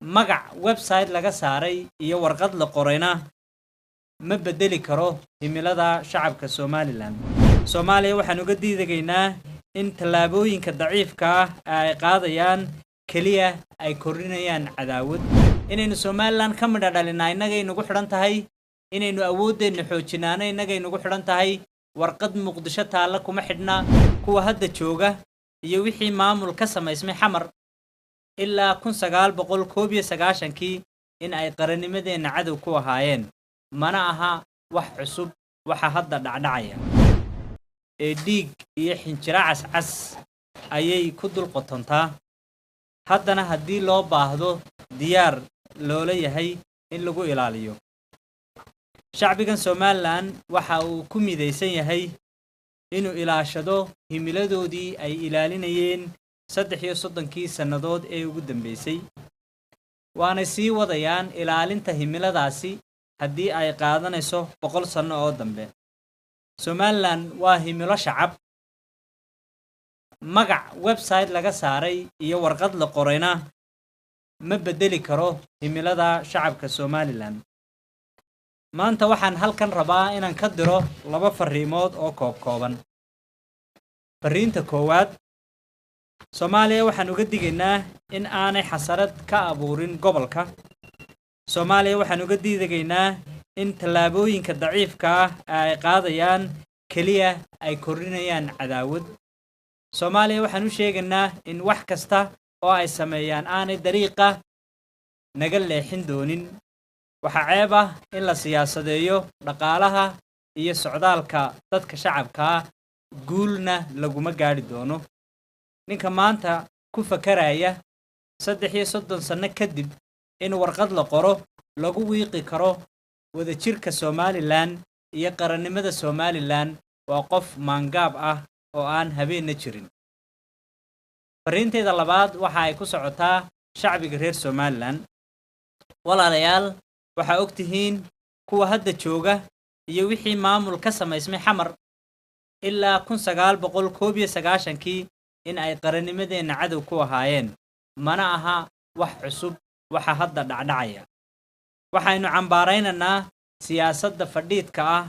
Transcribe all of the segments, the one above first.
Magac website laga saaray iyo warqad la qorayna ma beddeli karo himilada shacabka Somalilan. Soomaaliya waxaan uga diidegaynaa in tallaabooyinka daciifka ah ee ay qaadayaan keliya ay kordhinayaan cadaawad. Inaynu Somalilan ka midha dhalinaa innagay nagu xidhan tahay, inaynu awooddeenna xoojinaana innagay nagu xidhan tahay. Warqad Muqdisho taalla kuma xidhna. Kuwa hadda jooga iyo wixii maamul ka samaysmay Xamar ilaa 1991-kii in ay qarannimadeenna cadow ku ahaayeen, mana aha wax cusub waxa hadda dhacdhacaya. Ee dhiig iyo xinjiro cascas ayay ku dul qotontaa, haddana haddii loo baahdo diyaar loola yahay in lagu ilaaliyo. Shacbigan Somalilan waxa uu ku midaysan yahay inuu ilaashado himiladoodii ay ilaalinayeen 33-kii sannadood ee ugu dambeysay, waanay sii wadayaan ilaalinta himiladaasi haddii ay qaadanayso 100 sanno oo dambe. Somalilan waa himilo shacab. Magac website laga saaray iyo warqad la qorayna ma beddeli karo himilada shacabka Somalilan. Maanta waxaan halkan rabaa inaan ka diro laba fariimood oo koobkooban. Fariinta koowaad, Soomaaliya waxaan uga digaynaa in aanay xasarad ka abuurin gobolka. Soomaaliya waxaan uga diidegaynaa in tallaabooyinka daciifka ah ee ay qaadayaan keliya ay kordhinayaan cadaawad. Soomaaliya waxaan u sheegaynaa in wax kasta oo ay sameeyaan aanay dariiqa naga leexin doonin. Waxaa ceeb ah in la siyaasadeeyo dhaqaalaha iyo socdaalka dadka shacabka ah, guulna laguma gaadhi doono. Ninka maanta ku fakaraya 33 sanno kadib in warqad la qoro lagu wiiqi karo wadajirka Somalilan iyo qarannimada Somalilan waa qof maangaab ah oo aan habeenna jirin. Fariinteyda labaad waxa ay ku socotaa shacbiga reer Somalilan. Walaalayaal, waxaa og tihiin kuwa hadda jooga iyo wixii maamul ka samaysmay Xamar ilaa 1991-kii in ay qarannimadeenna cadow ku ahaayeen, mana aha wax cusub waxa hadda dhacdhacaya. Waxaynu cambaaraynaynaa siyaasadda fadhiidka ah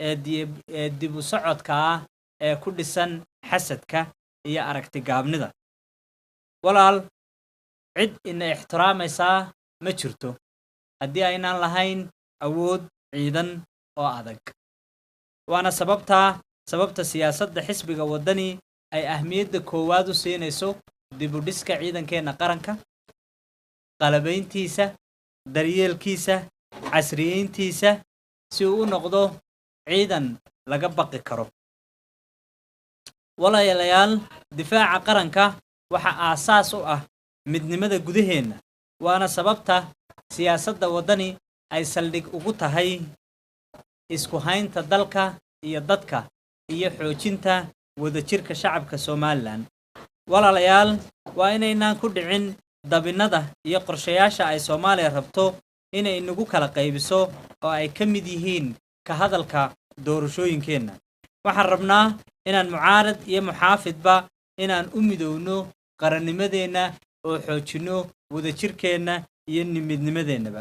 ee dib u socodka ah ee ku dhisan xasadka iyo aragtigaabnida. Walaal, cid ina ixtiraamaysaa ma jirto haddii aynaan lahayn awood ciidan oo adag. Waana sababta siyaasadda xisbiga Waddani ay ahmiyadda koowaad u siinayso dib u dhiska ciidankeenna qaranka, qalabayntiisa, daryeelkiisa, casriyeyntiisa, si uu u noqdo ciidan laga baqi karo. Walaalayaal, difaaca qaranka waxa aasaas u ah midnimada gudaheenna, waana sababta siyaasadda Waddani ay saldhig ugu tahay isku haynta dalka iyo dadka iyo xoojinta wadajirka shacabka Somalilan. Walaalayaal, waa inaynaan ku dhicin dabinnada iyo qorshayaasha ay Soomaaliya rabto inay inagu kala qaybiso oo ay ka mid yihiin ka hadalka doorashooyinkeenna. Waxaan rabnaa inaan mucaarad iyo muxaafidba inaan u midowno qarannimadeenna oo xoojinno wadajirkeenna iyo midnimadeennaba.